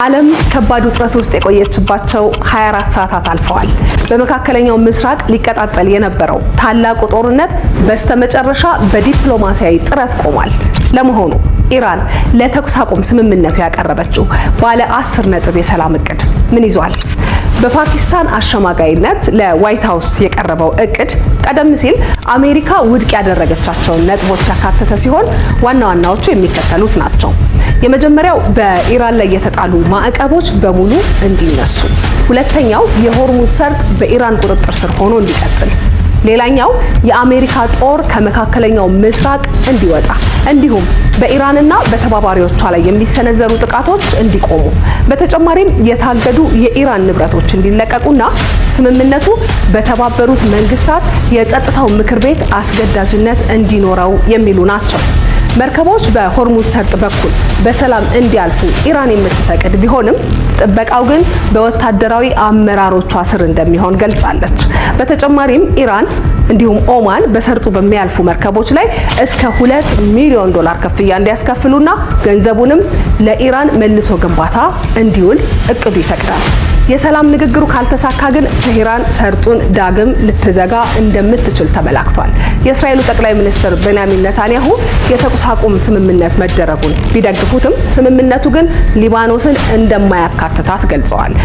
ዓለም ከባድ ውጥረት ውስጥ የቆየችባቸው 24 ሰዓታት አልፈዋል። በመካከለኛው ምስራቅ ሊቀጣጠል የነበረው ታላቁ ጦርነት በስተመጨረሻ በዲፕሎማሲያዊ ጥረት ቆሟል። ለመሆኑ ኢራን ለተኩስ አቁም ስምምነቱ ያቀረበችው ባለ 10 ነጥብ የሰላም እቅድ ምን ይዟል? በፓኪስታን አሸማጋይነት ለዋይት ሀውስ የቀረበው እቅድ ቀደም ሲል አሜሪካ ውድቅ ያደረገቻቸውን ነጥቦች ያካተተ ሲሆን ዋና ዋናዎቹ የሚከተሉት ናቸው። የመጀመሪያው በኢራን ላይ የተጣሉ ማዕቀቦች በሙሉ እንዲነሱ፣ ሁለተኛው የሆርሙዝ ሰርጥ በኢራን ቁጥጥር ስር ሆኖ እንዲቀጥል፣ ሌላኛው የአሜሪካ ጦር ከመካከለኛው ምስራቅ እንዲወጣ እንዲሁም በኢራንና በተባባሪዎቿ ላይ የሚሰነዘሩ ጥቃቶች እንዲቆሙ፣ በተጨማሪም የታገዱ የኢራን ንብረቶች እንዲለቀቁና ስምምነቱ በተባበሩት መንግስታት የጸጥታው ምክር ቤት አስገዳጅነት እንዲኖረው የሚሉ ናቸው። መርከቦች በሆርሙዝ ሰርጥ በኩል በሰላም እንዲያልፉ ኢራን የምትፈቅድ ቢሆንም ጥበቃው ግን በወታደራዊ አመራሮቿ ስር እንደሚሆን ገልጻለች። በተጨማሪም ኢራን እንዲሁም ኦማን በሰርጡ በሚያልፉ መርከቦች ላይ እስከ 2 ሚሊዮን ዶላር ክፍያ እንዲያስከፍሉና ገንዘቡንም ለኢራን መልሶ ግንባታ እንዲውል እቅዱ ይፈቅዳል። የሰላም ንግግሩ ካልተሳካ ግን ቴህራን ሰርጡን ዳግም ልትዘጋ እንደምትችል ተመላክቷል። የእስራኤሉ ጠቅላይ ሚኒስትር ቤንያሚን ኔታንያሁ የተኩስ አቁም ስምምነት መደረጉን ቢደግፉትም ስምምነቱ ግን ሊባኖስን እንደማያካትታት ገልጸዋል።